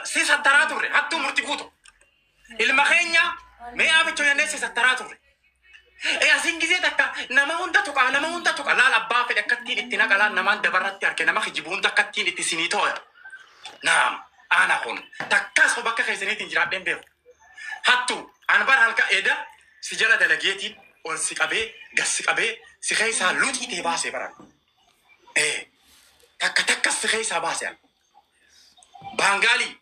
Si sattaraa turre hattuu Murti Guuto. Ilma keenya mee abichoo jennee si sattaraa turre. E asin gizee takka nama hunda tuqa, nama hunda tuqa. Laal, abbaa fedhe akkattiin itti naqa. Laal, namaan dabarratti arge, nama kijibu hunda akkattiin itti sinii tooya. Naam, ana kun takkas bakka keessaniitiin jiraadheen beeku. Hattu an bar halka eda si jala dalageetiin ol si qabee gas si qabee si keessaa luxii ta'e baasee baran. Ee, takka takkas si keessaa baase an. Baangaalii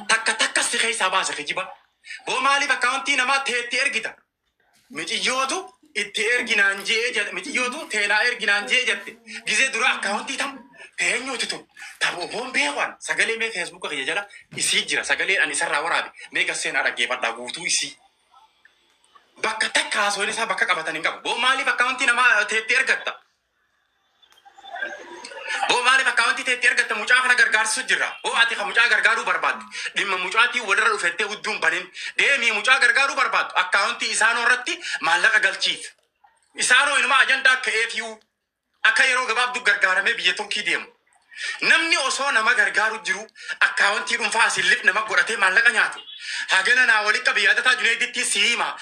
takka takkas si keessaa baase kijiba. Boo, maaliif akkaawuntii namaa teetti ergita? Miciyyootu itti erginaan jee jedhe, miciyyootu teenaa erginaan jee jette. Gizee dura akkaawuntii tam teenyuuti tun taphoon beekan sagalee mee Feesbuuka kiyya jala isii jira, sagaleen ani isarraa waraabe mee gasseenaa dhaggeeffadhaa guutuu isii. Bakka takka haasawwan isaa bakka qabatan hin qabu. Boo, maaliif akkaawuntii namaa teetti ergatta? Boo, maaliif akkaawuntii teetti ergatta? Mucaa kana gargaarsisu jirra. Boo, ati kan mucaa gargaaruu barbaaddu, dhimma mucaatii walirra dhufettee hudduun banin deemii mucaa gargaaruu barbaaddu, akkaawuntii isaanoo irratti maallaqa galchiif. Isaanoo inuma ajandaa akka eefiyuu akka yeroo gabaabduu gargaaramee biyya Turkii deemu. Namni osoo nama gargaaru jiru akkaawuntii dhuunfaa asiin lif nama godhatee maallaqa nyaatu. Hagana naa walitti qabi, Yaadataa Juneeditti si hima.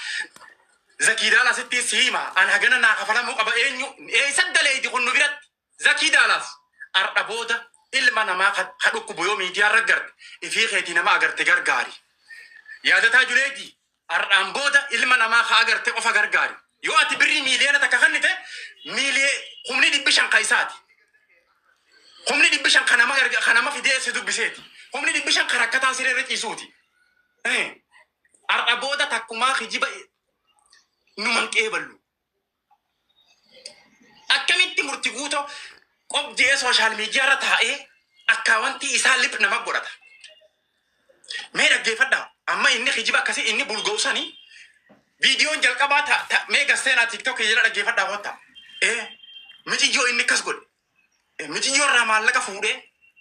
Zakiidaal asitti si hima. An hagana naa kafalamuu qaba, eenyu eessa daleeti kun nu biratti. Zakii Daalaas ardha booda ilma namaa ka dhukkubu yoo miidiyaa irra garte ifii keetii nama agarte gargaari. Yaadataa Juneedii, ardhaan booda ilma namaa ka agarte qofa gargaari. Yoo ati birrii 1 miiliyoona kennite, 500,000 ka isaati. 500,000 ka nama ka nama fidee si dubbiseeti. 500,000 ka rakkataa siree irra ciisuuti. Ardha booda takkumaa kijiba numan qeeballu. Akkamitti Murti Guutoo qob jee social media irra taa'ee akkaawwantii isaa lip nama godhata? Mee dhaggeeffadhaa. Amma inni kijiba akkasii inni bulga'u sanii viidiyoon jalqabaa ta mee gasseenaa TikTok jala dhaggeeffadhaa kottaa. Miciyyoo inni akkas godhe. Miciyyoo irraa maallaqa fuudhee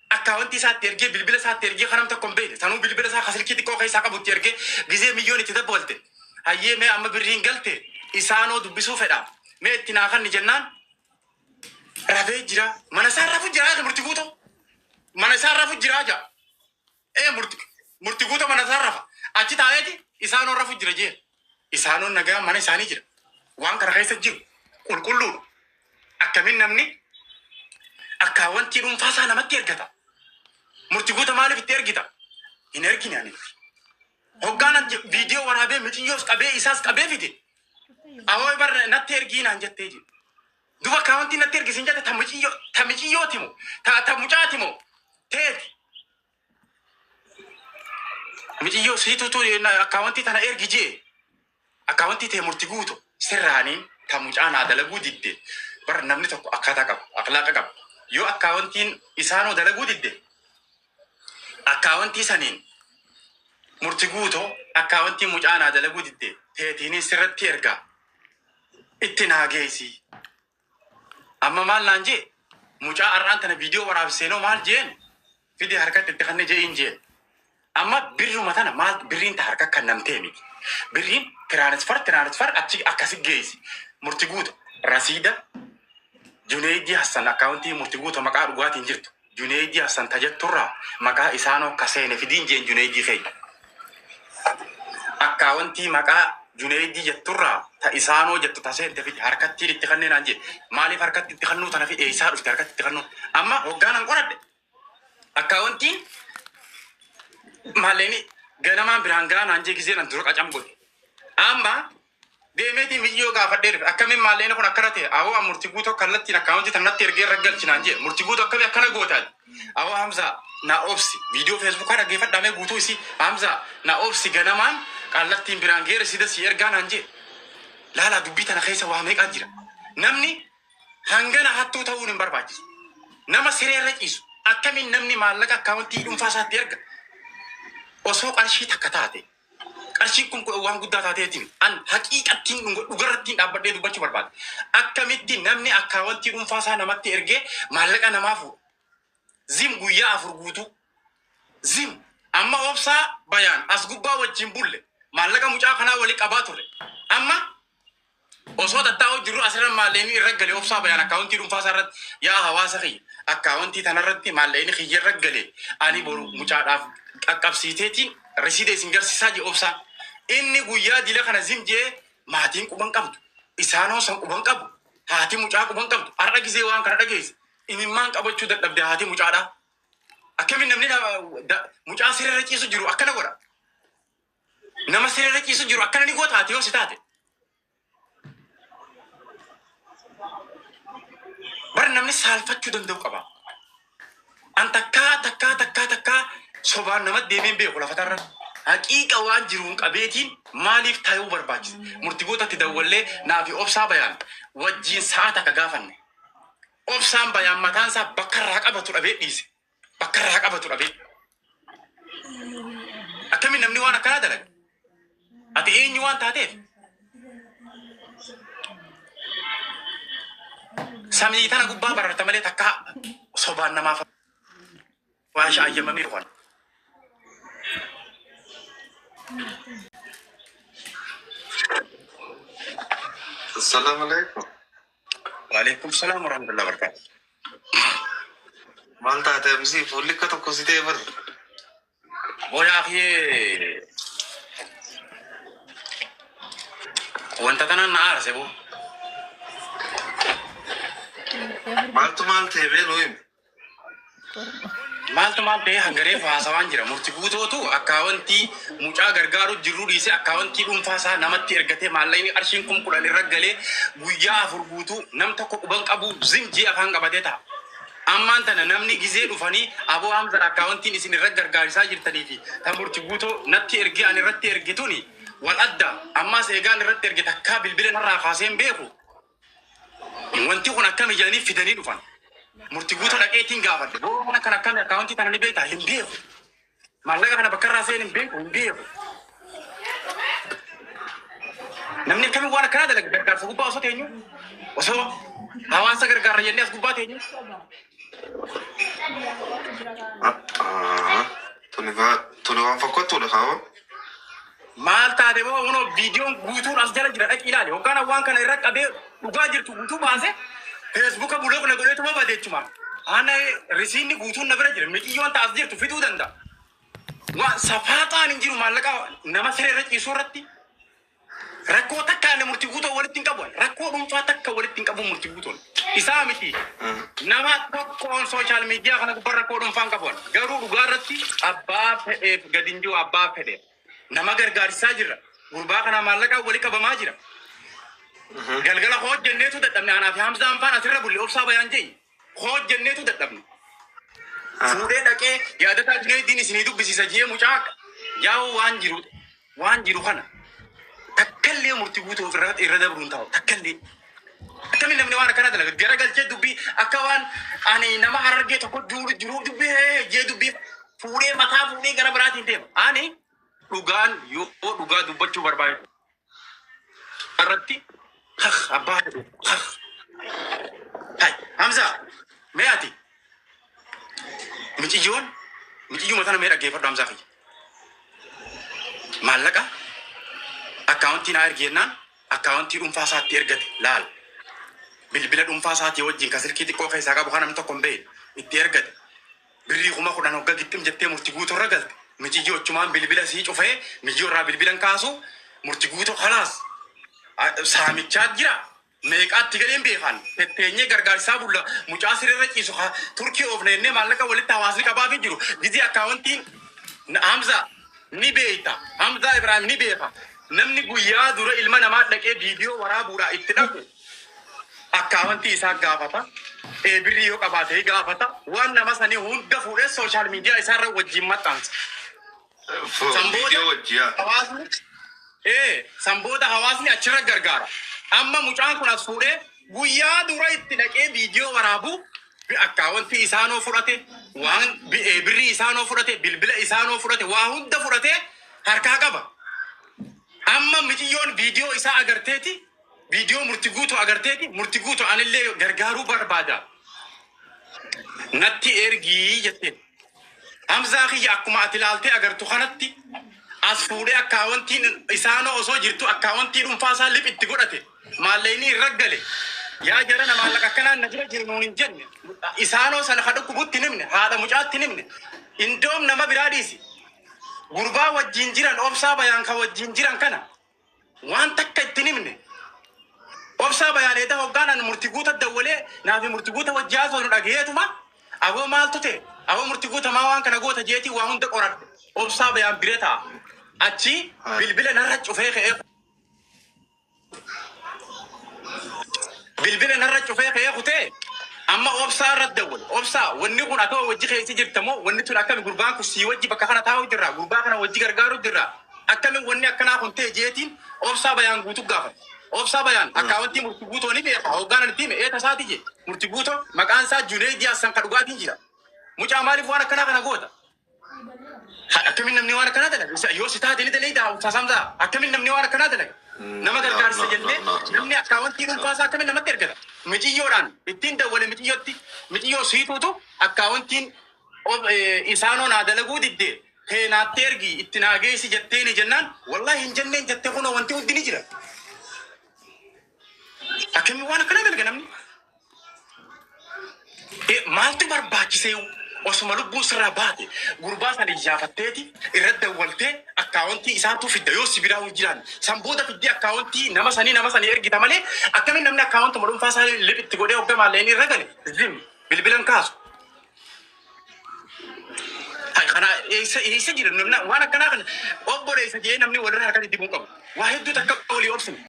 akkaawwantii isaatti ergee, bilbila isaatti ergee, kanam tokko hin beekne sanuu bilbila isaa kasilkii xiqqoo keessaa qabutti ergee, gizee miyyoon itti dabbalte. Hayyee, mee amma birriin galte, isaanoo dubbisuu fedha. Mee itti naa kanni jennaan rafee jira. Mana isaa rafu jira, Murti Guutoo. Mana isaa rafu jira jaa. Ee, Murti Guutoo mana isaa rafa. Achi taa'eeti isaanoo rafu jira jee. Isaanoon nagaa mana isaanii jira. Waan kana keessa jiru qulqulluudha. Akkamiin namni akkaawwantii dhuunfaa isaa namatti ergata? Murti Guuta maaliif itti ergita? Hin ergine ani. Hoggaan viidiyoo waraabee miciyyoos qabee isaas qabee fide. Awoo, bar natti ergii naan jettee jiru. Duba akkaawwantii natti ergisiin jette ta miciyyoo, ta miciyyooti moo ta mucaati moo teeti? Miciyyoo siitutu akkaawwantii tana ergi jee. Akkaawwantii ta'e Murti Guutu sirraaniin ta mucaa naa dalaguu didde. Bar namni tokko akkaataa qaba, akhlaaqa qaba. Yoo akkaawwantiin isaanoo dalaguu didde, akkaawwantii saniin Murti Guutoo akkaawwantii mucaa naa dalaguu didde teetiiniin sirratti ergaa itti naa geessi. Amma maal naan jee? Mucaa har'aan tana viidiyoo waraabseenoo maal jeen? Fidee harkatti itti kanne jee'in jeen. Amma birruma tana maal birriin ta harka kan namtee miti. Birriin transfer achi akkasi geessi. Murti Guuto rasiida Juneeydii Hassan, akkaawuntii Murti Guuto maqaa dhugaatiin jirtu. Juneeydii Hassan tajatturraa maqaa isaanoo akka seene fidiin jeen Juneeydii keenya. Akkaawuntii maqaa Juneeydii jetturraa ta isaanoo jettu ta seente fidi harkattiin itti kanneen naan jee. Maaliif harkatti itti kannuu tana fi eessaa dhufte harkatti itti kannuu? Amma hoggaanan qoradhe akkaawuntiin maalleeni ganamaan biraan gahaa naan jee gizee nan dura qacam godhe. Amma deemeetii miyyoo gaafadhee dhufe, akkamiin maalleeni kun akkana ta'e? Awoo, Murti Guutoo kallattiin akkaawuntii tan natti ergee irra galchi naan jee. Murti Guutoo akkamii akkana gootaati? Awoo Hamzaa, na obsi, viidiyoo Feesbuukaa dhaggeeffadhaa mee guutuu isii. Hamzaa, na obsi, ganamaan kallattiin biraan geere sida si ergaa naan jee. Laalaa, dubbii tana keessa waa meeqaa jira. Namni hangana hattuu ta'uun hin barbaachisu. Nama siree irra ciisu akkamiin namni maallaqa akkaawuntii dhuunfaa isaatti erga? Osoo qarshii takka taate, qarshiin kun waan guddaa taateetiin an haqiiqattiin dhugarrattiin dhaabbadhee dubbachuu barbaada. Akkamitti namni akkaawuntii dhuunfaa isaa namatti ergee maallaqa namaa fuudha? Zim guyyaa 4 guutuu. Zim amma obsaa bayaan as gubbaa wajjin bulle maallaqa mucaa kanaa walii qabaa turre. Amma osoo tattaa'u jirru asirra maalleenii irra galee obsaa bayaan akkaawuntii dhuunfaa isaa irratti, yaa hawaasa kiyya, Akkaawwantii tanarratti maallaqni kiyyarra gale ani boru mucaadhaaf qaqqabsiiteetiin risiida isin garsiisaa jee obsaan. Inni guyyaa dila kana zim jee maatiin quban qabdu. Isaanoo san quban qabu. Haati mucaa quban qabdu. Har'a gizee waan kana dhageesse imimmaan qabachuu dadhabde haati mucaadhaa. Akkamiin namni mucaa siree ciisu jiru akkana godha. Nama siree ciisu jiru akkana ni goota ati yoo si taate. Bar namni saalfachuu danda'u qaba. An takkaa takkaa takkaa takkaa sobaan nama deemeen beeku lafa tarra. Haqiiqa waan jiruun qabeetiin maaliif tayuu barbaachise? Murtii gootatti dawwallee naa fi obsaa bayaan wajjiin sa'a takka gaafanne. Obsaan bayaan mataan isaa bakka irraa qabatu dhabee dhiise. Bakka irraa qabatu dhabee. Akkamiin namni waan akkanaa dalaga? Ati eenyu waan taateef? Samii tana gubbaa bararta malee takka sobaan namaaf waan shaayyamamee waan. Assalamu alaikum. Waalaikum salaam warahmatullahi wabarakatuh. Maal taate amsi fuulli akka tokko si ta'e bar. Booyaa kiyee wanta tanaan na aarse boo. Maaltu maal ta'e mee nuu himi. Maaltu maal ta'e hangareef haasawaan jira. Murti guutootu akkaawwantii mucaa gargaaru jirru dhiisee akkaawwantii dhuunfaa isaa namatti ergatee maallaqni qarshiin 10,000 irra galee guyyaa 4 guutuu nam tokko quban qabu zim jee afaan qabatee ta'a. Ammaan tana namni gizee dhufanii aboo Hamza akkaawwantiin isin irra gargaarisaa jirtanii fi ta murti guutoo natti ergee ani irratti erge tuni wal adda ammaas eegaan irratti erge takkaa bilbila narraa kaasee hin beeku. Wanti kun akkami jedhanii fidanii dhufan. Murti guutoo dhaqeetiin gaafadhe. Boo kana kan akkami akkaawwantii kana ni beektaa? Hin beeku. Maallaqa kana bakka irraa seen hin beeku hin beeku. Namni akkamiin waan akkanaa dalaga gargaarsa gubbaa osoo teenyu osoo hawaasa gargaarra jennee as gubbaa teenyu. Tuni waan fokkottuudha kaawwa. Maal taate boo kunoo viidiyoon guutuun as jala jira dhaqi ilaali. Hoggaan waan kana irra qabee dhugaa jirtu guutuu baase feesbuuka block na godheetuma bade jechuudha. Ana risiinni guutuun na bira jira. Miciyyoon taas jirtu fiduu danda'a. Waan safaaxaan hin jiru maallaqa nama siree irra ciisuu irratti rakkoo takka ani murtii guutuu walitti hin qabu. Rakkoo dhuunfaa takka walitti hin qabu murtii guutuun. Isaa miti. Nama tokkoon social media kana gubbaa rakkoo dhuunfaa hin qabu. Garuu dhugaa irratti abbaa fedheef gadi hin jiru abbaa fedheef. Nama gargaarsisaa jirra. Gurbaa kana maallaqaan wali qabamaa jira. Galgala hojjenneetu dadhabne anaa fi Hamzaan faan asirra bulle obsaa bayaan je'i. Hojjenneetu dadhabne. Fuudhee dhaqee yaadataa Junaaydiin isinii dubbisiisa jee mucaa yaa'u waan jiru kana takkallee murtii guutuu ofirraa irra dabruun taa'u takkallee. Akkamiin namni waan akkanaa dalaga garagalchee dubbii akka waan ani nama harargee tokko duulu jiru dubbii jee dubbii fuudhee mataa fuudhee gara biraatiin deema. Ani dhugaan yoo dhugaa dubbachuu barbaadu irratti abbaa fedhe. Hai Hamza mee ati miciyyoon miciyyuma tana mee dhaggeeffadhu Hamzaa kiyya. Maallaqa akkaawuntii naa ergi jennaan akkaawuntii dhuunfaa isaatti ergate laal. Bilbila dhuunfaa isaatii wajjin ka silkii xiqqoo keessaa qabu kan namni tokko hin beekne itti ergate. Birrii 10,000 hogga gixxim jettee murti guutuu irra galte. Miciyyoo achumaan bilbila sii cufee mijiyyoo irraa bilbilan kaasu murti guutuu kalaas saamichaa jira. Meeqaatti galeen beekan tetteenyee gargaarsaa bulla mucaa sirriirra ciisu Turkii oofne jennee maallaqa walitti hawaasni qabaafii jiru. Gizee akkaawuntiin Hamza ni beekta. Hamza Ibrahim ni beeka. Namni guyyaa dura ilma namaa dhaqee viidiyoo waraabuudhaa itti dhaqu akkaawuntii isaa gaafata. Birrii yoo qabaate gaafata. Waan nama sanii hunda fuudhee social media isaarra wajjin maxxansa. Viidiyoo wajji yaa. Hawaasni sanboota hawaasni achirra gargaara. Amma mucaan kun as fuudhee guyyaa dura itti dhaqee viidiyoo waraabu akkaawuntii isaanoo fudhate waan birrii isaanoo fudhate bilbila isaanoo fudhate waa hunda fudhate harkaa qaba. Amma miciyyoon viidiyoo isaa agarteeti viidiyoo murti guutuu agarteeti murti guutuu anillee gargaaruu barbaada. Natti ergii jetteen. Hamzaa kiyya akkuma ati ilaaltee agartu kanatti as fuudhee akkaawuntiin isaanoo osoo jirtu akkaawuntii dhuunfaa isaa lip itti godhate maallaqni irra gale. Yaa jara maallaqa akkanaan na jira jiru nuun hin jenne. Isaanoo sana ka dhukkubutti hin himne, haadha mucaatti hin himne. Indoom nama biraa dhiisi. Gurbaa wajjin jiran, obsaa bayaan ka wajjin jiran kana waan takka itti hin himne. Obsaa bayaan eeda hoggaanaan murti guuta dawwalee naafi murti guuta wajji haasoo nu dhagayeetuma aboo maaltu ta'e aboo murti guuta maa waan kana goota jeetii waa hunda qoradhe. Obsaa bayaan bira taa'a. Achi bilbila narra cufee ka'ee bilbila narra cufee ka'ee kutee amma obsaa irratti dawwale. Obsaa wanni kun akka wajji keessa jirta moo wanni tun akkami gurbaan kun sii wajji bakka kana taa'u jirra gurbaa kana wajji gargaaru jirra akkami wanni akkanaa kun ta'e jeetiin obsaa bayaan guutuu gaafate. Obsaa bayaan akkaawwantii murti guutoo ni beeka hoggaan itti hime eeta isaati je murti guutoo maqaan isaa Juneedii Hassan ka dhugaatiin jira. Mucaa maaliif waan akkanaa kana goota? Akkamiin namni waan akkanaa dalaga? Yoo si taate ni dalagaa sasamsaa. Akkamiin namni waan akkanaa dalaga? Nama gargaarsa jennee namni akkaawwantii dhuunfaa isaa akkamiin namatti ergata? Miciyyoodhaan ittiin dawwale miciyyootti miciyyoo siituutu akkaawwantiin isaanoo naa dalaguu diddee heenaatti ergi itti naa geessi jetteeni jennaan wallahi hin jenneen jettee kunoo wanti hundi ni jira. Akkamiin waan akkanaa dalaga namni? Maaltu barbaachisee osuma lubbuun sirraa baate gurbaa sana iyyaafatteeti irratti dawwaltee akkaawwantii isaatu fidda yoo si biraa hin jiraan san booda fiddee akkaawwantii nama sanii ergita malee akkamiin namni akkaawwantuma dhuunfaa isaa liphitti godhee hogga maalleen irra gale zim bilbilan kaasu. Hai kana eessa eessa jira namni waan akkanaa kana obboleessa jedhee namni walirra harka itti bu'uu qabu. Waa hedduu takka walii obsine.